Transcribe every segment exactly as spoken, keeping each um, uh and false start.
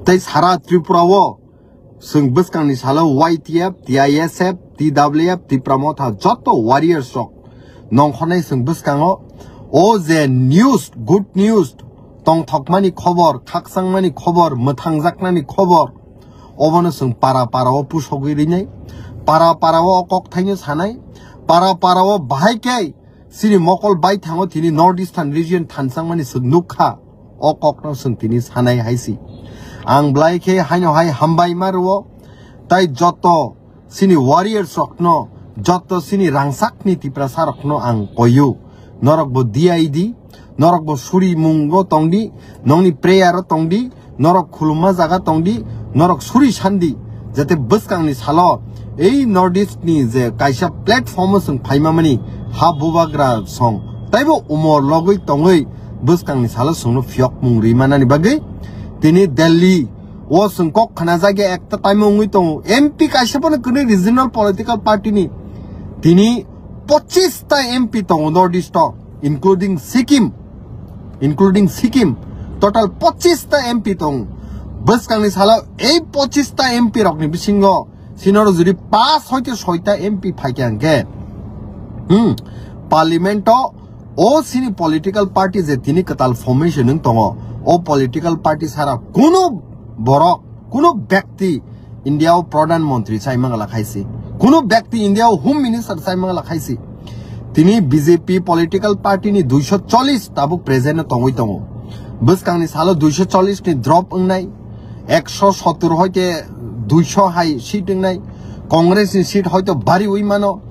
Tei sara Tripura o chwng bwskangni salo Y T F, T I S F, T W F, Tipra Motha joto warriors rok nongkhornai chwng bwskango o je news, good news, tongthokmani khobor, khakchangmani khobor, mwthangjaknani khobor, obono chwng para para o pusogwi rinai. Para para o kok thaino sanai. Para para o bahai khe chini mokol baithango tini North Eastern region thanchangmani chwng nukha. O kokno chwng tini sanai hai si. Ang belai khe haino hai hambai ma rwo. Tai joto chini warriors rokno, joto chini rangchakni Tiprasa rokno ang koyu. Norok bo D I D, norok bo suri mungo tongdi, nongni prayer o tongdi, norok khulumma jaga tongdi, norok suri sandi, jate bwskangni salo ei North East ni je kaisa platform o chwng phaimamani ha bubagra song, taibo umor logwi tongwi bwskangni salo chwngno phiyokmung rimanani bagwi tini Delhi o chwng kok khna jagya ekta time wngwi tongo. M P kaisa phano kwrwi regional political party ni tini pochis ta M P tongo North East o, including Sikkim, including Sikkim, total pochis ta M P tongo. Bwskangni salo ei pochis ta M P rokni bisingo sinoro jodi pas hoite soita M P phaikha hwnkhe, hmm, parliament o o sini political party je tini kwtal formation wng tongo, o political party sara kuno borok, kuno byakti India o Pradhan Mantri chai mangala khaisi, kuno byakti India o Home Minister chai mangala khaisi. Tini B J P political party ni duiso chollish tabuk present o tongwi tongo. Bwskangni salo duiso chollish ni drop wngnai, ekso sottor hoite duiso hai seat wngnai, Congress ni seat hoito bari wi mano.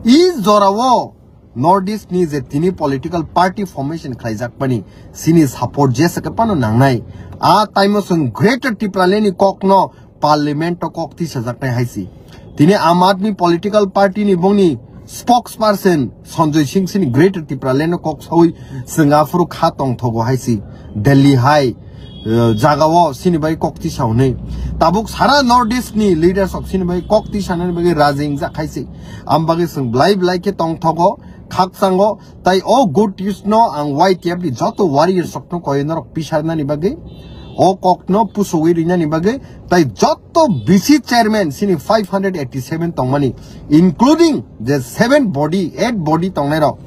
I jorao North East ni je tini political party formation khlaijak pani sini support jesa khe pano nangnai. A time o chwng Greater Tipraland ni kokno parliament o kok tisajaknai hai si. Tini Aam Aadmi political party ni bongni spokesperson Sanjay Singh sini Greater Tipraland o kok sawi chwng aphuru kha tongthogo hai si. Delhi hai, eh, jagao sini bai kok tisa hwnwi. Tabuk sara North East ni leaders rok sini bai kok tisanani bagwi raji wngjak hai si. Am bagwi chwng belai belai khe tongthogo, khakchango, tai o good news no ang Y T F ni joto warriors rok no koi norok pisarnani bagwi, o kok no pusogwi rinani bagwi, tai joto B C chairman sini five hundred eighty seven tongmani, including je seven body, eight body tongnai rok,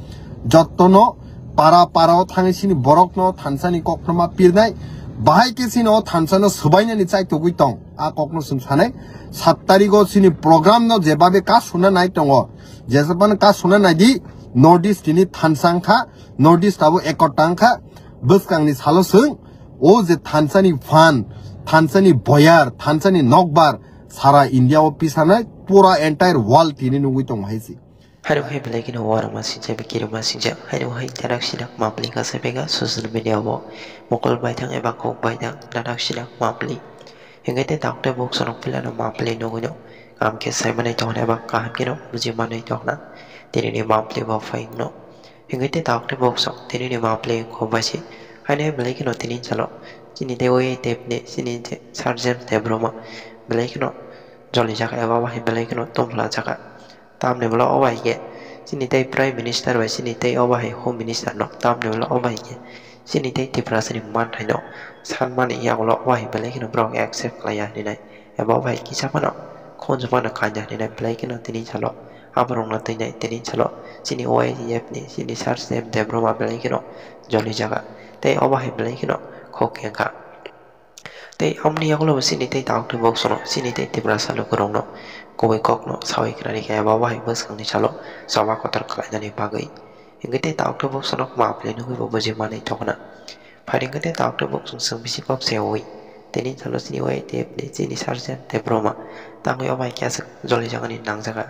joto no para para o thangwi sini borok no thansa ni kok no ma pirnai, bahai khe sini o thansa no swbainani chaitugwi tong, a kok no chwng sanai. Sat tarik o sini program no jebabe ka suna nai tongo, Jesapano ka suna naidi, North East tini thansa wngkha, North East abo ekota wngkha, bwskangni salo chwng o je thansani phan, thansani boyar, thansani nokbar, sara India o pisanai, pura entire world tini nugwi tongo hai se. Haino hai belai kheno warokma sinjak, bikirokma sinjak, haino hai darak sinak mapli kasa bega social media o mokol baithang eba kok baithang darak sinak mapli. Hingke te takte bok sonok pila no mapli nugwi no. Kaham khe sai manai tongna eba kaham kheno buji manai tongna. Tini ni mapli bo phai no. Hingke te takte bok sok tini ni mapli kho baisi. Haino belai kheno tini salo. Chini te oi te pne chini te Sergeant Debbarma belai kheno joli jaka eba bahai belai kheno tongphla jaka. Tamni bwla o bai khe chini tei Prime Minister bai chini tei o bahai Home Minister no. Tamni bwla o bai khe chini tei Tiprasa ni manthai no sanmani yagulo o bahai belai kheno borok accept khlai ya hinwi nai. Eba o bahai kisa phano khunju phano kanya hinwi nai belai kheno tini salo aborok no twi nai tini salo chini Y T F ni chini Sergeant Debbarma belai kheno joli jaga tei o bahai belai kheno khok kengkha. Tei amoni yagulo bo chini tei taoktwi boksono, chini tei Tiprasa lukurokno kubui kokno sawi kwnani khe eba bahai bwskangni salo choba kotor khlainani bagwi. Hingke tei taoktwi boksono mapli nugwi bo buji manwi tongna. Phaidi hingke tei taoktwi boksong chwng bisi kok se oi. Tini salo chini Y T F ni chini Sergeant Debbarma tangwi o bai khe aswk joli jagani nangjaga.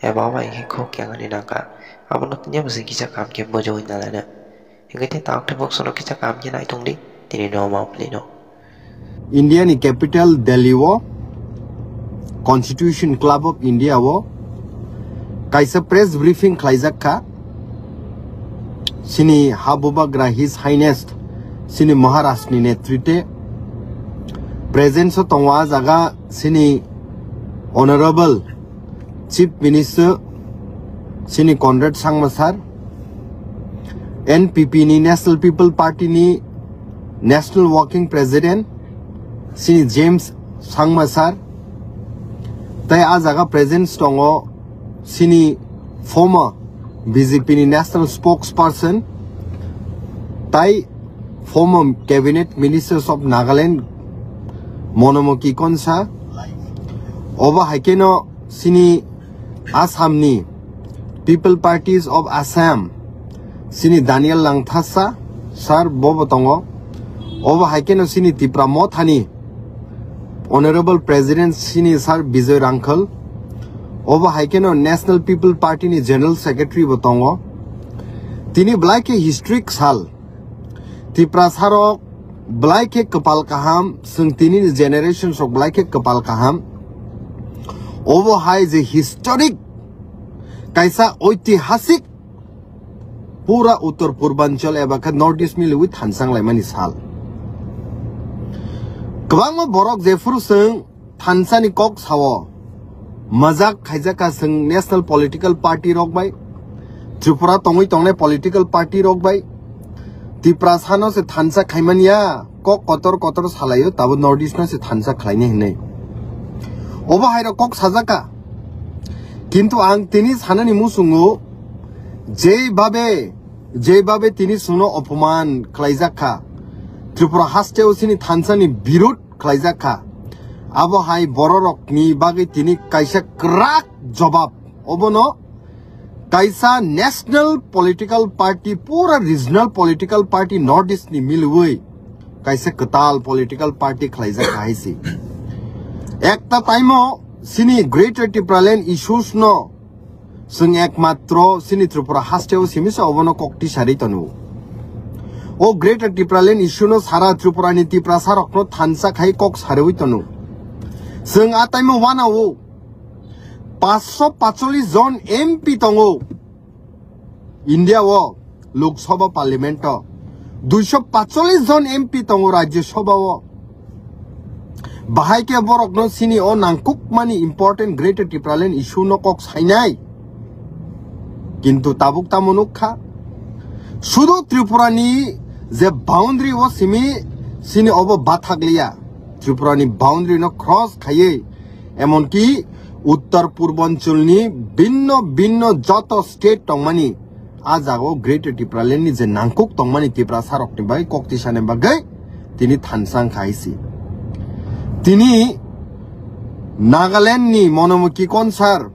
Eba o bai khe khok kengani nangkha. Abono tini bwswk kisa kaham khe bujiwi nalaina. Hingke te taoktwi boksono kisa kaham khe nai tongdi, tini no mapli no. India ni capital Delhi o Constitution Club of India o kaisa press briefing khlaijak kha. Chini ha bubagra His Highness chini Maharaj ni netritwe presence o tongo a jaga chini Honorable Chief Minister chini Conrad Sangma sir, N P P ni, National People Party ni National Working President, sini James Sangma sir, tai a jaga presence tongo sini former B J P ni national spokesperson, tai former cabinet ministers of Nagaland, Monomoki Konsa, obo haikeno sini Assam ni People Parties of Assam, sini Daniel Langthasa sir bobo tongo. Obo haikeno sini Tipra Mothani Honorable President sini sir Bijoy Rangkhal. Obo haikeno National People Party ni General Secretary bo tongo. Tini belai khe historic sal. Tiprasa rok belai khe kwpal kaham, chwng tini ni generation rok belai khe kwpal kaham. Obo hai je historic, kaisa oitihasik, pura Uttor Purbanchal eba khe North East miliwi thansa wnglaimani sal. Kwbangma borok jephuru chwng thansa ni kok sao, majak khaijak kha chwng national political party rok bai, Tripura tongwi tongnai political party rok bai, Tiprasa no se thansa khaimani ya, kok kotor kotor salaio, tabo North East no se thansa khlainai hinwi. Obo hai rok kok sajak kha. Kintu ang tini sanani muchungo, jei babe, jei babe tini chwngno opoman khlaijak kha, Tripura hasteo chini thansa ni birud khlaijak kha. Abo hai bororokni bagwi tini kaisa kwrak jobab. Obono kaisa national political party, pura regional political party North East ni miliwi kaisa kwtal political party khlaijak kha hai se. Ekta time o sini Greater Tipraland issues no chwng ekmatro sini Tripura hasteo simi se obono kok tisari tonu. O Greater Tipraland issue no sara Tripura ni Tiprasa rokno thansa khai kok sariwi tonu. Chwng a time o wana o paanch sho pacholish jon M P tongo India o Lok Sabha Parliament o, dui sho pacholish jon M P tongo Rajya Sabha o. Bahai khe borokno sini o nangkukmani important Greater Tipraland issue no kok sainai. Kintu tabuk tamo nuk kha, sudu Tripura ni je boundary o simi sini obo bathak liya, Tripura ni boundary no cross khaiwi, emonki Uttor Purbanchal ni binno binno joto state tongmani, a jaga o Greater Tipraland ni je nangkuk tongmani Tiprasa rokni bagwi kok tisani bagwi tini thansa wngkha hai se. Tini Nagaland ni Monomoki Konsar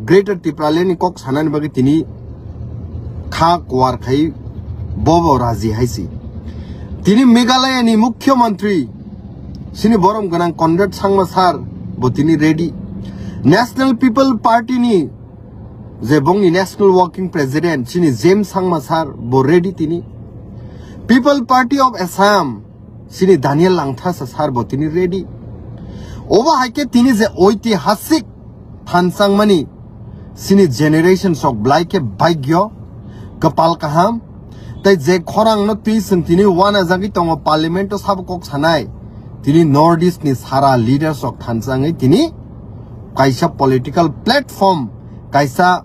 Greater Tipraland ni kok sanani bagwi tini kha kuar khai bobo raji hai se. Tini Meghalaya ni Mukhyamantri sini borom gwnang Conrad Sangma sir bo tini ready. National People Party ni je bongni National Working President chini James Sangma sir bo ready tini. People Party of Assam chini Daniel Langthasa sir bo tini ready. Obo hai khe tini je oitihasik thansangmani chini generation sok belai khe bhagyo, kwpal kaham, tei je khorang no twi chwng tini wana jagwi tongo Parliament o sabo kok sanai, tini North East ni sara leaders rok thansangwi tini kaisa political platform, kaisa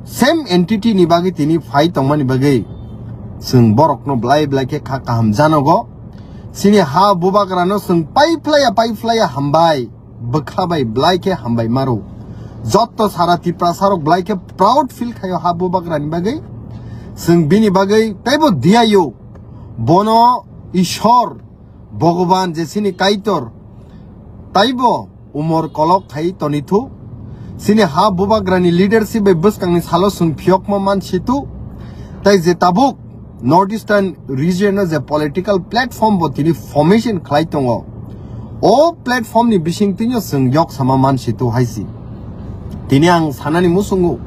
same entity ni bagwi tini phai tongmani bagwi chwng borokno belai belai khe kha kaham janogo. Chini ha bubagrano chwng pai phlaiya, pai phlaiya hambai, bwkha bai belai khe hambai maro. Jotto sara Tiprasa rok belai khe proud feel khaio ha bubagrani bagwi. Chwng bini bagwi teibo diyaio. Bono Ishwar, Bhagwan je chini Kaitor, taibo umor kolok khai tonithu. Chini ha bubagrani leadership bai bwskangni salo chwng phiyokma mansitu. Tai je tabuk North Eastern region o je political platform bo tini formation khlai tongo, o platform ni bising tini chwng yok sama mansitu hai si. Tini ang sanani musungo,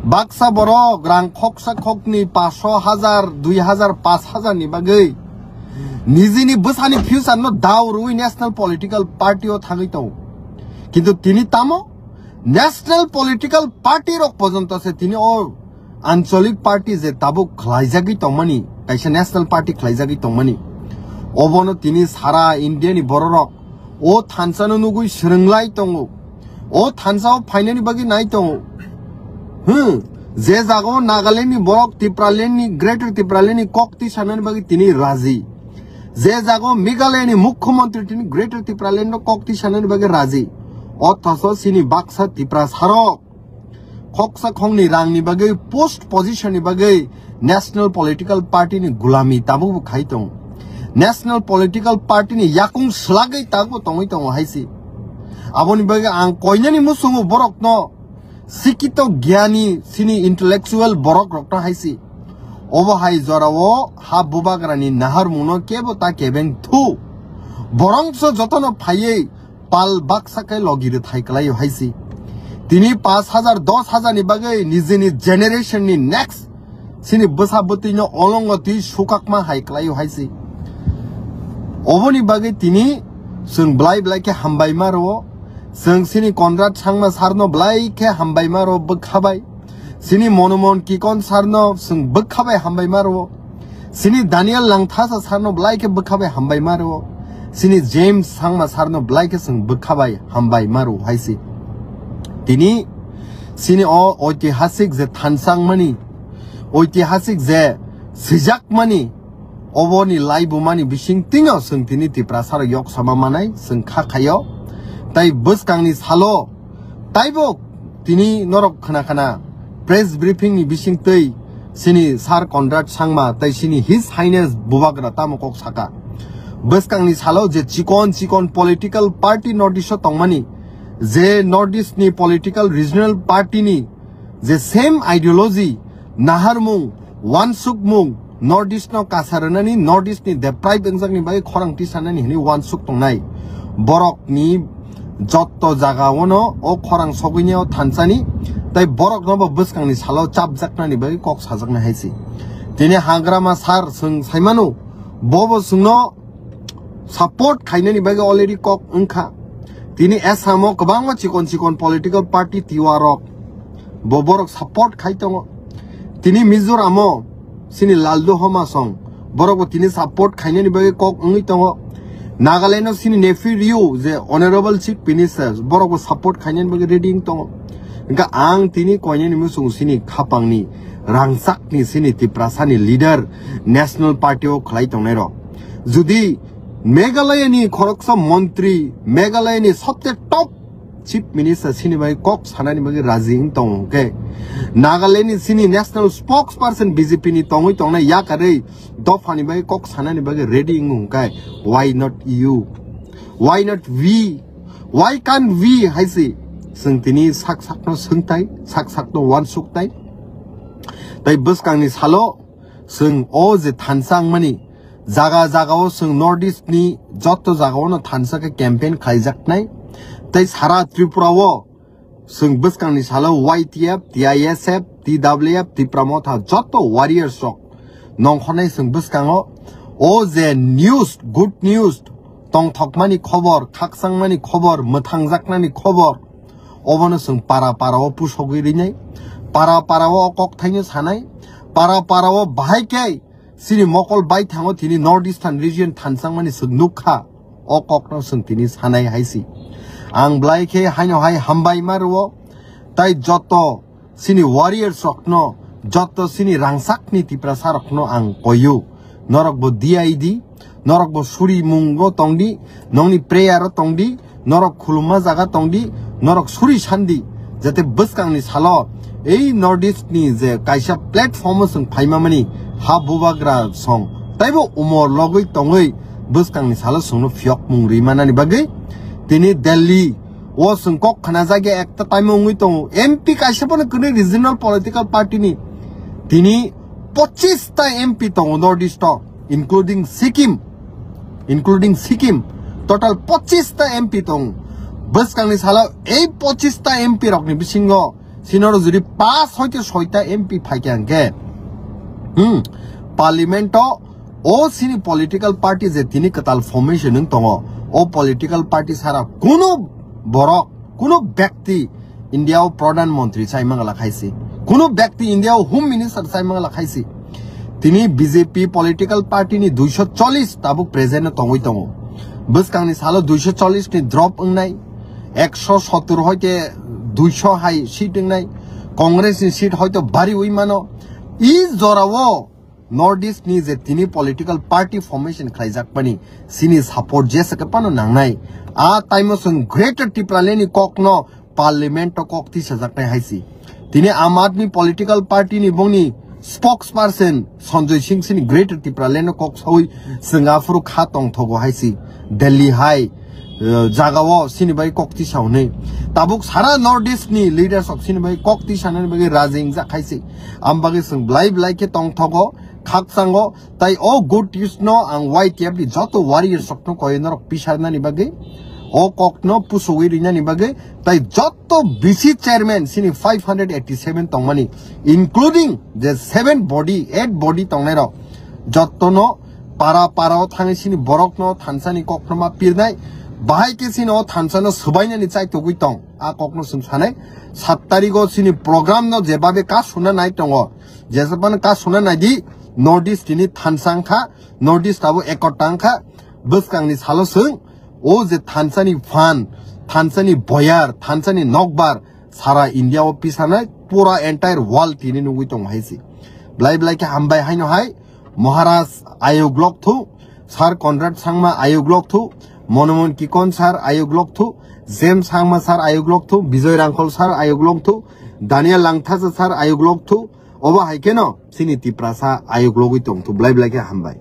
baksa borok rang khoksa khokni paanch sho hajar, dui hajar, paanch hajar ni bagwi nijini bwsani future no dao rwi national political party o thangwi tongo. Kintu tini tamo national political party rok pojonto se tini o anchalik party je tabuk khlaijagwi tongmani, kaisa national party khlaijagwi tongmani, obono tini sara India ni bororok o thansa no nugwi swrwnglai tongo. O thansa o phainani bagwi nai tongo. Hmm, je jaga o Nagaland ni borok Tipraland ni, Greater Tipraland ni kok twi sanani bagwi tini raji. Je jago Meghalaya ni Mukhyamantri tini Greater Tipraland no kok tisanani bagwi raji. Othocho chini baksa Tiprasarok khoksa khongni rangni bagwi post position ni bagwi National Political Party ni gulami tabukbo khai tongo. National Political Party ni yakung swlagwi tabukbo tongwi tongo hai se. Aboni bagwi ang koinani muchungo borokno sikito gyani chini intellectual borok rokno hai se. Obo hai jorao ha bubagrani naharmungno kebo ta kebeng thu. Borongso jotono phaiwi pal baksa khe logi rwthai kwlaio hai se. Tini pash hajar, dos hajar ni bagwi nijini generation ni next chini bwsa bwtwino olongo twi sukakma hai kwlaio hai se. Oboni bagwi tini chwng belai belai khe hambai ma rwo. Chwng chini Conrad Sangma sir no belai khe hambai ma rwo bwkha bai. Chini Monomohan Kikon sir no chwng bwkha bai hambai ma rwo. Chini Daniel Langthasa sir no belai khe bwkha bai hambai ma rwo. Chini James Sangma sir no belai khe chwng bwkha bai hambai ma rwo hai se. Tini chini o oitihasik je thansang mani, oitihasik je swijak mani, oboni laibumani bising tino chwng tini Tiprasarok yok sama manai chwng kha khaio. Tai bwskangni salo taibo tini norok khna khna press briefing ni bising twi chini Sir Conrad Sangma tai chini His Highness Bubagra tamo kok saka. Bwskangni salo je chikon chikon political party North East o tongmani, je North East ni political regional party ni je same ideology, naharmung, wansukmung, North East no kasa rwnani, North East ni deprive wngjakni bagwi khorang tisanani hwnwi wansuk tongnai. Borokni jotto jagao no o khorang sogwini o thansani, tai borokno bo bwskangni salo chapjaknani bagwi kok sajaknai hai se. Tini Hagrama sir chwng saimano, bobo chwngno support khainani bagwi already kok wngkha. Tini Assam o kwbangma chikon chikon political party Tiwa rok bo borok support khai tongo. Tini Mizoram o chini Lalduhoma song borok bo tini support khainani bagwi kok wngwi tongo. Nagaland o chini Neiphiu Rio je Honorable Chief Minister borok bo support khainani bagwi ready wng tongo. Hwnkhe ang tini koinani muchung chini khapangni rangchakni chini Tiprasani leader National Party o khlai tongnai rok. Jodi Meghalaya ni khoroksa montri, Meghalaya ni sobse top chief minister chini bai kok sanani bagwi raji wng tongo hwnkhe, Nagaland ni chini national spokesperson B J P ni tongwi tongnai yakarwi dophani bagwi kok sanani bagwi ready wng hwnkhe, why not you? Why not we? Why can't we? Hai se chwng tini sak sakno swngtai, sak sakno wansuktai. Tai bwskangni salo chwng o je thansa wngmani, jaga jagao chwng North East ni jotto jagao no thansa khe campaign khaijaknai. Tai sara Tripura o chwng bwskangni salo Y T F, T I S F, T W F, Tipra Motha jotto warriors rok nongkhornai chwng bwskango. O je news, good news, tongthokmani khobor, khakchangmani khobor, mwthangjaknani khobor, obono chwng para para o pusogwi rinai, para para o kok thaino sanai, para para o bahai khe chini mokol bai thango tini North Eastern region thanchangmani chwng nukha, o kokno chwng tini sanai hai si. Ang belai khe haino hai hambai ma rwo, tai joto chini warriors rokno, joto chini rangchakni Tiprasa rokno ang koiyo. Norok bo D I D, norok bo suri mungo tongdi, nongni prayer o tongdi, norok khulumma jaga tongdi, norok suri sandi, jate bwskangni salo ei North East ni je kaisa platform o chwng phaima mani ha bubagra song, taibo umor logwi tongwi bwskangni salo chwngno phiyok mung ri manani bagwi tini Delhi o chwng kok khna jagya ekta time wngwi tongo. M P kaisa phano kwrwi regional political party ni. Tini pochis ta M P tongo North East o, including Sikkim, including Sikkim, total pochis ta M P tongo. Bwskangni salo ei pochis ta M P rokni bisingo sinoro jodi pas hoite soita M P phaikha hwnkhe, hmm, parliament o o sini political party je tini kwtal formation wng tongo, o political party sara kuno borok, kuno byakti India o Pradhan Mantri chai mangala khaisi, kuno byakti India o Home Minister chai mangala khaisi. Tini B J P political party ni duiso chollish tabuk present o tongwi tongo. Bwskangni salo duiso chollish ni drop wngnai, ekso sottor hoite duiso hai seat wngnai, Congress ni seat hoito bariwi mano. I jorao North East ni je tini political party formation khlaijak pani sini support jesa ke pano nangnai. A taimo song Greater Tipraland ni kok no parliament to kok tisa jaknai haisi. Tini Aam Aadmi political party ni bongni spokesperson Sanjay Singh sini Greater Tipraland no kok sawi Singapore kha tongthogo haisi. Delhi hai eh, jagao sini bai kok tisa hwnwi. Tabuk sara North East ni leaders of sini bai kok tisa nani bagwi rajing jak haisi. Am bagwi song blai blai ke tongthogo khakchango. Tai o good news no ang Y T F ni joto warriors rok no koi norok pisarnani bagwi, o kok no pusugwi rinani bagwi, tai joto B C chairman sini five hundred eighty seven tongmani, including the seven body, eight body tongnai rok, joto no para para o thangwi sini borok no thansa ni kok no ma pirnai, bahai ke sini o thansa no swbainani chai tugwi tong, a kok no sung sanai. Sat tarigo sini program no jebabe ka suna nai tongo, Jesapano ka suna naidi, North East tini thansa wngkha, North East abo ekota wngkha, bwskangni salo swng, o je thansani phan, thansani boyar, thansani nokbar, sara India o pisanai, pura entire world tini nugwi tongo hai se. Blai blai khe hambai haino hai, Maharaj ayuk lok thu, Sir Conrad Sangma ayuk lok thu, Monomohan Kikon Sir ayuk lok thu, James Sangma Sir ayuk lok thu, Bijoy Rangkhol Sir ayuk lok thu, Daniel Langthasa Sir ayuk lok thu, obo hai kheno chini Tiprasa ayuk logwi tong thu, blai blai khe hambai.